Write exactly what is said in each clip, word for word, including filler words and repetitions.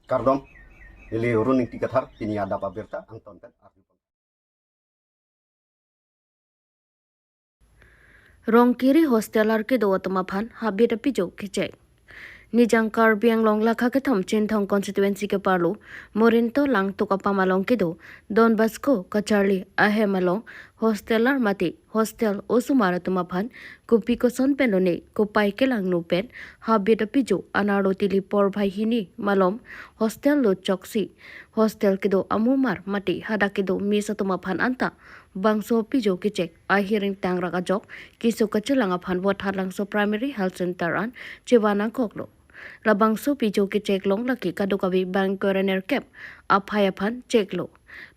Kardom, neli Run Ingti Kathar, pini adap abirta angton pen arjupon. Rongkiri hostelar kedo atum aphan habit apijo kechek. Nijang Karbi Anglong lakha kethom Chinthong constituency keparlo Morinto Langtuk apam along kedo Don Bosco kacharli ahem along hostelar mate hostel osomar atum aphan kopi koson pen lone kopai kelangno pen habit apijo anerlo tili porphai hini malom hostel lo choksi hostel kedo amumar mate hadak kedo mess atum aphan anta bangso apijo kechek ahiring tangrak ajok keso kachelang aphan Vothatlangso Primary Health Center an chevan nangkoklo. Labangso apijo kechek along lake kadokave bang koroner kep aphai aphan cheklo.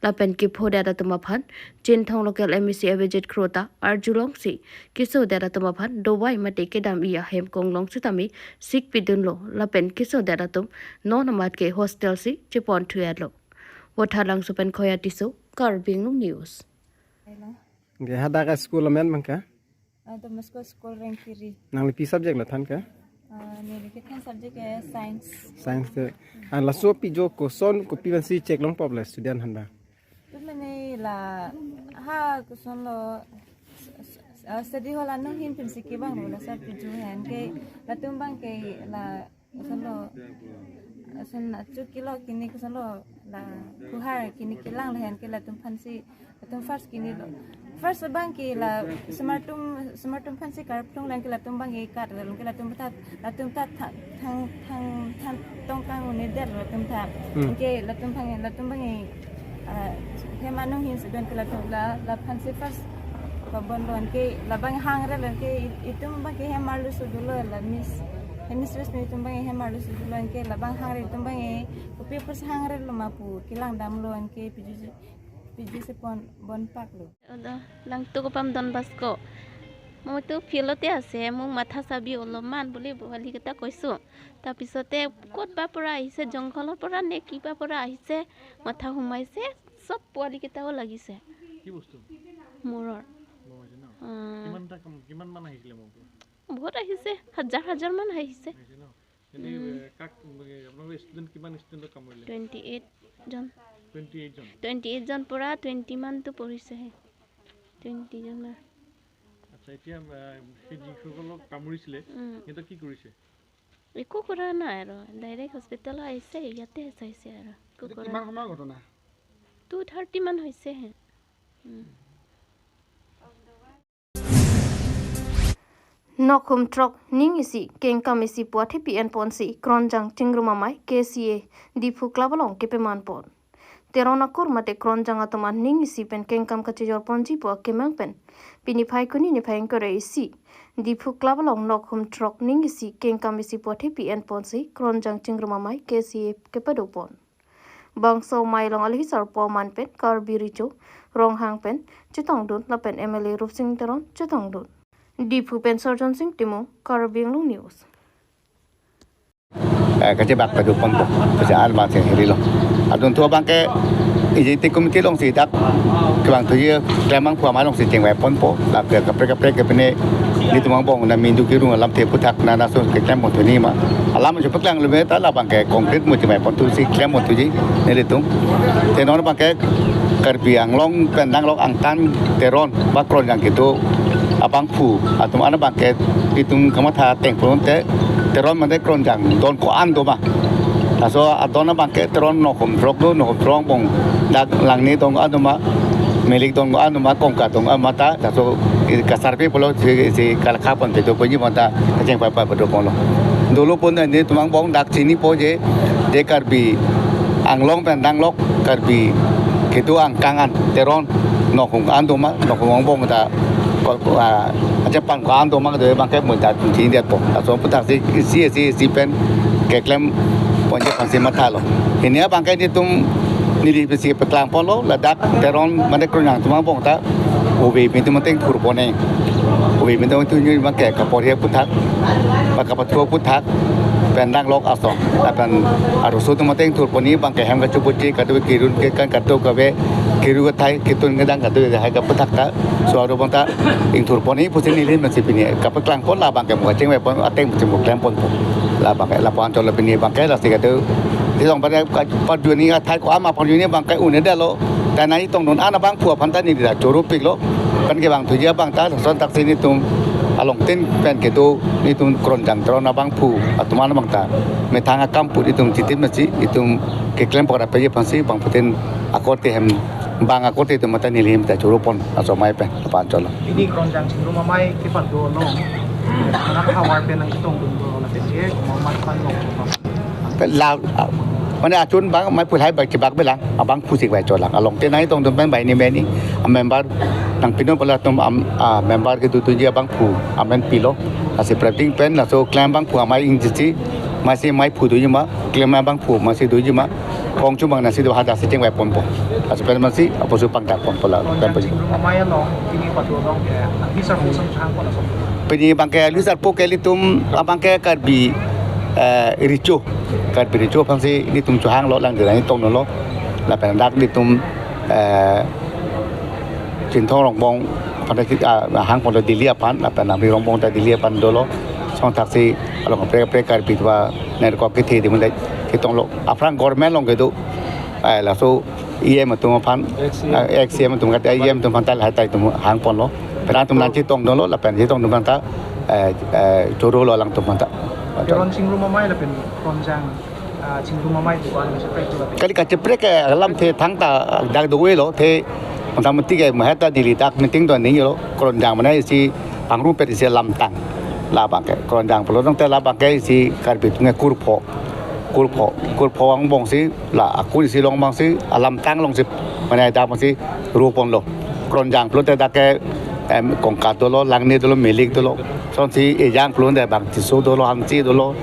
Lapen kephodet atum aphan Chinthong local M A C Abhijit Kro ta arjulongsi kesodet atum aphan dovai mate kedam-i ahem konglong sitame sikpidunlo. Lapen kesodet atum non amat ke hostel si chepon thuetlo. Vothatlangso pen Khoya Tisso, Karbi Anglong News. Hello. Ke hadak school amen abang ke? Ah, Don Bosco School Rongkiri. Nangli pi subject lo than ke? Ah, neli kethan subject ke science. Science te. Ah, laso apijo koson kopi pensi cheklongpo le student aphan abang? Tu mane la ha koson lo s-, s-, ah, study hall anung ahin pensi kevanglo, laso apijo ahin ke latum abang ke la koson lo, koson achu kilo kini koson lo la kuhar kini kelang lahen ke latum aphansi latum first kinilo. First abang ke la osomar atum, osomar atum aphansi karplung lahen ke latum abang ke kat lahen ke latum ta, latum ta thang, thang, thang, thang tong kang-un-edet latum ta. Hmm. Ke latum abang, latum abang, ah, hem anung ahin si don ke latum la, laphansi first pabonlo ke labang hangre lahen ke itum abang ke hem arloso dolo la miss. Headmistress pen itum abang hem arloso dolo ke labang hangre itum abang kopi apotsi hangrelo ma pu kelang damlo ke piju piju si pon bon paklo. Odo, Langtuk apam Don Bosco. Mo tu philo te ase, mo matha sabi olo man bole bo hali kita koiso. Tapi sote kot pa pura ahise, jongkol pura ne ki pa pura ahise, matha humai se, sob poali kita o lagi se. কি বস্তু? Muror. মৰম হৈছে ন? Ah. কিমান এটা কাম, কিমান মান আহিছিলে মৰমটো? বহুত আহিছে, হাজাৰ হাজাৰ মান আহিছে। আহিছে ন? এনে, উম। এ, কাক, মানে, আপোনালোকৰ ষ্টুডেণ্ট কিমান ষ্টুডেণ্টক কামুৰিলে? টুৱেণ্টি এইট জন। টুৱেণ্টি এইট জন? টুৱেণ্টি এইট জন পৰা টুৱেণ্টি মানটো পৰিছেহে। টুৱেণ্টি জন মান। আচ্ছা, এতিয়া, এ, সেই যিসকলক কামুৰিছিলে, উম। সিহঁতক কি কৰিছে? একো কৰা নাই আৰু। ডাইৰেক্ট হস্পিটেলত আহিছে, ইয়াতে চাইছে আৰু। একো এইটো কৰা কিমান নাই। সময়ৰ ঘটনা? টু থাৰ্টি মান হৈছেহে। উম। Nokhum throk ning isi kengkam isi pu athepi enponsi Kronjang Chingrum Amei K C A Diphu Club along kepemanpon. Teron akur mate Kronjang atum an ning isi pen kengkam kachejorponji pu akemang pen pini Phaikuni niphai ingkoi ra isi Diphu Club along Nokhum throk ning isi kengkam isi pu athepi enponsi Kronjang Chingrum Amei K C A kepadopon. Bangso amei along alohi sarpo aman pen Karbi Recho Ronghang pen chetongdun lapen M L A Rupsing Teron chetongdun. Diphu pen Sarjon Sing Timung, Karbi Anglong News. Eh, kachebak padoponpo, kache-an ma sing hiri lo. Adun thu abang ke executive committee alongsi dak kevang thuji klem abang pu amei alongsi chingvaiponpo. Lake kaprek kaprek ke pine nelitum angbong na mindu kirung alamthe aputhak na naso keklempon thu ni ma. Alam si paklang lume ta labang ke concrete mo chingvaipon thusi klempon thuji nelitum. Te non abang ke Karbi Anglong pen danglok angtan Teron ba Kronjang kedo abangphu atum an abang ke itum kamatha ateng pulote Teron mate Kronjang don ko-an do ma. Laso adon abang ke Teron Nokhum throk do, Nokhum throk angbong dak Langni don ko-an do ma, Milik don ko-an do ma, Kongka don ko-an ma ta, laso kasarpi pulo si, si kalakha pon pedo ponji ma ta kachingvai pa padoponlo. Dolo pon nelitum angbong dak chinipo je, je Karbi Anglong pen danglok Karbi kedo angtan an Teron Nokhum an do ma, Nokhum angbong ta ko, ko, ah, achepan ko-an do ma do abang ke mo ta chinidetpo. Laso aputhak si isi isi isi pen keklemponji aphansi mathalo. Hini abang ke nelitum neli pensi paklangponlo, ladak Teron mate Kronjang atum angbong ta ove pintu mate ingthurpon-e. Ove pintu mate ingthurji abang ke kaporhe aputhak, ba kapathu aputhak pen danglok asong. Lapen arloso atum mate ingthurponji abang ke hem kachopoji kado kirun kekan kado kave kiru kathai kitun kedang kado hai kaputhak ta. So aro abang ta ingthurponji pusi neli masi pini kapaklangpon labang ke mo kachingvaipon ateng pusi mo klemponpo. Labang ke lapu-an cholo pini abang ke lasi kado Titong pada parjuni athai ko ama parjuni abang ke un-edetlo. Ta nangtongdun an abangphu aphan ta neli ta choropiklo. Pen kevang thuji abang ta lason thaksi netum along tin pen kedo netum Kronjang Teron abangphu atum an abang ta methang akam pu netum chitim masi netum keklem pora peje aphansi bangphutin akorte hem bang akorte atum ta neli hem ta choropon asomai pen lapu anchotlo. Pini Kronjang Chingrum Amei kepado along, anak havar pen nangchetongdun do lapen ke komat aphan lo. Pe la, mane achun bang amei pulhai bai chibak belang, abangphu si bai cholang. Along te nangtongdun pen bai ni meni, a member nangpinon pala atum am, a member kedo thuji abangphu, amen pilo. Lasi prapting pen laso klem abangphu amei ingjisi, masi amei phu doji ma, klem abangphu masi doji ma, kongchu bang nasi do hada si chingvai ponpo. Lasi pen masi apotsi pangdak ponpo la, klem Kronjang pon. Chingrum Amei along, pini pado along ke, avisar kosam chang pon asom. Pini abang ke avisar po ke ilitum abang ke Karbi, eh, Recho. Karbi Recho aphansi netum chohanglo, lang dira nangtongdunlo. Lapen dak netum, eh, Chinthong Rongbong aphan ta, ah, hangponlo Delhi aphan, lapen Amri Rongbong ta Delhi aphan dolo. Lason thaksi along kaprek kaprek Karbi atum aphan nerkok kethe di mun dai ketonglo. Aphrang government along kedo, eh, laso E M atum aphan, ex E M. Ah, ex E M atum kate E M atum aphan ta lahai ta itum hangponlo. Pen atum nangchetongdunlo lapen chetongdun aphan ta, eh, eh, chorolo alangtum aphan ta. Teron Chingrum Amei lapen Kronjang, ah, Chingrum Amei pu an kacheprek tu lapen. Kali kacheprek ke alam the thangta dak do-elo the, motamoti ke maheta neli dak meeting do ninglo, Kronjang mane isi pangrumpet isi lamtang. Labang ke Kronjang pulo tangte labang ke isi Karbi atum ke kurpho. Kurpho, kurpho angbongsi la akur isi along abangsi alamtang alongsi mane dak abangsi roponlo. Kronjang pulote dak ke, em, Kongkat dolo, Langne dolo, Melik dolo. Lasonsi ejang pulote bang Tisso dolo, Hanse dolo.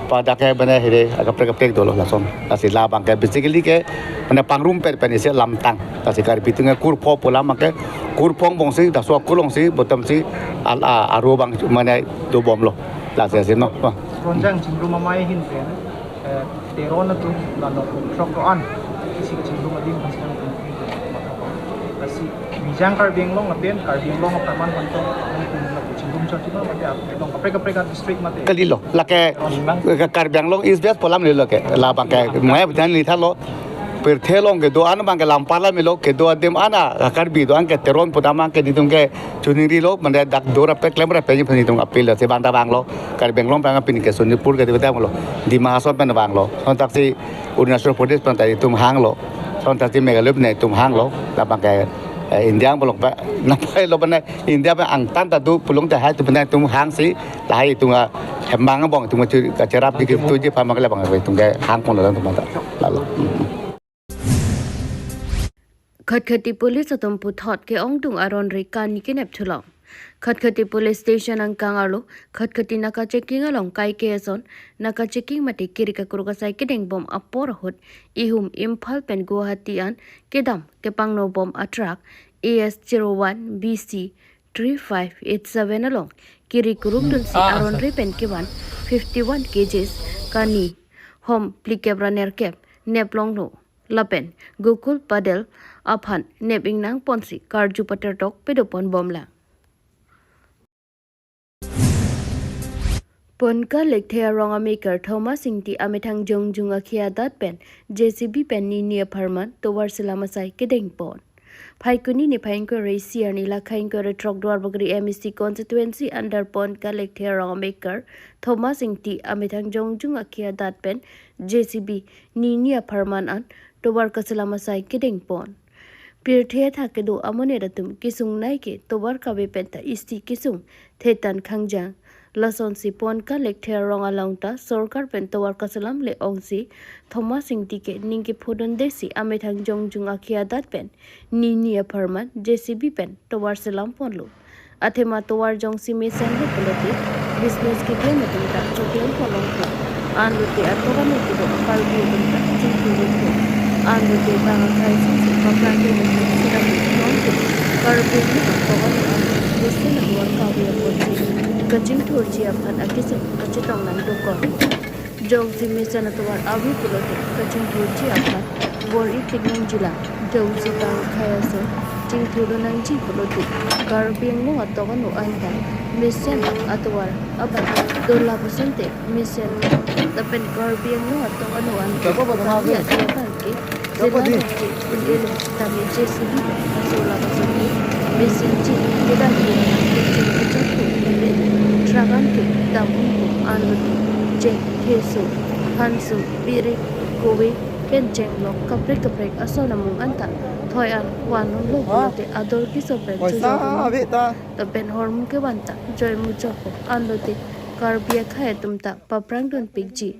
Pu dak ke mane here akaprek kaprek dolo lason. Lasi labang ke basically ke mane pangrumpet pen isi lamtang. Lasi Karbi atum ke kurpho pu labang ke kurpho angbongsi, laso akur alongsi, bottomsi al a, aro abang mane dobomlo. Lasi asi no. Wah. Kronjang Chingrum Amei ahin pen, eh, Teron atum la nokpung throk do-an isi kachingrum adim aphansi nangpung. Lasi Bijang Karbi Anglong lapen Karbi Anglong apharman aphan tong nangpung lapu chingrum chot chima mate along kaprek kaprek a-district mate. Kalilo, lake Teron abang. Ka-, Karbi Anglong East West pu alam lilo ke. Labang ke, maya bidhan lithalo. Pirthe along kedo-an abang ke lampat lamilo, kedo adim an a Karbi do-an ke Teron pu abang ke netum ke choningrilo, mane dak do rapet klem rapet ni netum appeal lo, si bang ta vanglo, Karbi Anglong abang pini ke Sonitpur ke dibeta lo, Dima Hasao pen vanglo, lason thaksi Arunachal Pradesh pen ta itum hanglo, lason thaksi Meghalaya pen itum hanglo, labang ke, eh, India abang lo pa, napai lo pen India pen angtan ta do pulote hai atum pen itum hangsi, lahai itum a hembang angbong itum kacherap di ketuji pamang labang itum ke hangponlo alangtum ta. Lalo. Hmm. Khatkhati Police atum puthot ke-ongdung aron re kani kenep thulong. Khatkhati Police Station angkang arlo Khatkhati naka checking along kaike ason naka checking mate kiri kakruk asai kedengbom apor ahut ihum Imphal pen Guwahati an kedam kepangno bom a-truck A S zero one B C three five eight seven along kiri kuruk dunsi aron re pen kevan fifty one K Gs kani hom phlikep ra nerkep nep longlo. Lapen Gokul Padel aphan nep ingnang ponsi karju patertok pedopon bomlang. Ponka Lekthe arong amekar Thomas Ingti amethang jongjung akhei adat pen J C B pen nini apharman tovar selam asai kedengpon. Phaikuni niphai ingkoi ra isi arni lakhai ingkoi ra throk Duarbagori M A C constituency under Ponka Lekthe arong amekar Thomas Ingti amethang jongjung akhei adat pen J C B nini apharman an tovar kaselam asai kedengpon. Pirthe athak kedo amonit atum kesungnei ke tovar kave pen ta isi kesung thetan khangjang. Lasonsi Ponka Lekthe arong along ta sorkar pen tovar kaselam le-ongsi Thomas Ingti ke ning kephodundesi amethang jongjung akhei adat pen nini apharman J C B pen tovar selam ponlo. Athema tovar jongsi mesenlo pulote business keklem atum ta choklem pon longpo. Anlote atovar kedo Karbi atum ta chingthur longpo. Anlote bang akhai singsi paplangdun atum selam longpo. Karbi atum atovar mesen atovar kave apotsi kachingthurji aphan akesung kachetong nangdokok. Jongsi mesen atovar ave pulote kachingthurji aphan bor-i kidnung jilang. Jongsi bang akhai ason chingthurdun nangji pulote Karbi Anglong atovar anta mesen atovar abang Dola pusonte mesen lapen Karbi Anglong atum ano an Coba buat apa? Adi abang ke Coba di. Jela ke un-e lo tame J C B aso la pusonte mesen ji kedam ke kecheng kecheng ko lapen truck an ke dam un ko anlo te jeng, theso, hanso, birik, kove pen chenglok kaprek kaprek ason amung anta thoi an van unlo pulote ador keso pen Poisa chojor abe ta. Lapen hormu kevan ta joi mujok ko anlo te Karbi akhei atum ta paprang dunpikji.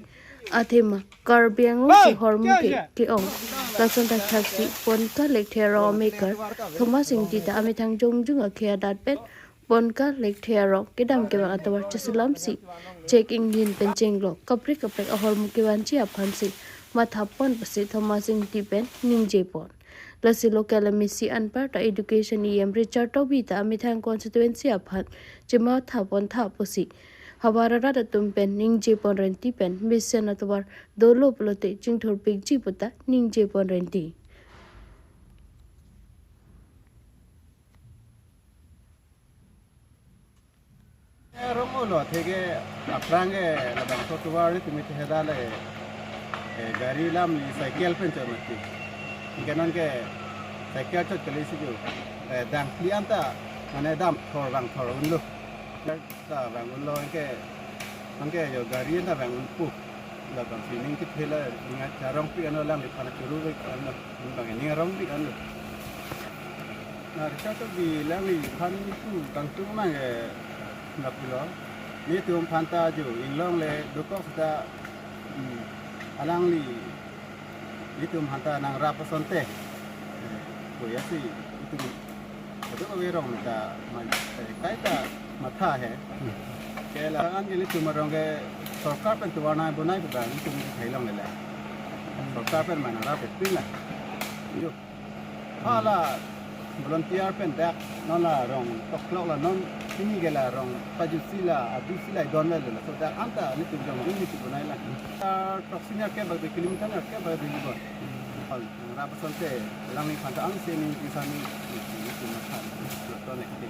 Athema Karbi Anglong si hormu ke ke-ong. Lason ta thaksi Ponka Lekthe arong amekar Thomas Ingti ta amethang jongjung akhei adat pen Ponka Lekthe arong kedam kevang atovar cheselamsi chek inghin pen chenglok kaprek kaprek ahormu kevanji aphansi mathapon pusi Thomas Ingti pen ningjepon. Lasi local M A C anparta Education E M Richard Tokbi ta amethang constituency aphan chemathapon tha pusi havar arat atum pen ningjepon renti pen mesen atovar dolo pulote chingthurpikji puta ningjepon renti. Rong-olo atheke aphrang ke labangso atovar ri tumi theda le, eh, gari alam li cycle pen chot mati. Anke non ke cycle chot kali si jo. Eh, dam phli anta mane dam thor vang thor unlo. Ta vang unlo anke, anke jo gari anta vang unpo. Labangsi ning kethela ning arongpik anlo, alangliphan churu vek anlo. Bang ning arongpik anlo. Na Richard Tokbi alangliphan tu kangtung mang ke lapulo. Netum aphanta jo inglong le dokok seta, hmm, alangli netum aphanta nangrap asonte. Koya si itum kadokave arong ta man, eh, kaita matha he. Ke la-an ke netum arong ke sorkar pen tovar nangbonaipik abang netum ke theklongle. Sorkar pen man nangrap pik la. Jo. Hala volunteer pen dak non la rong toklok la non pini ke la rong pajutsi la adusi la idon le la so dak anta netum jong netum bonai la. Tar toksi nerkep bak dui kilometer nerkep bak dui bon. Hal nangrap asonte alangliphan ta ansi ning kisa ni netum matha lo to ne kiti.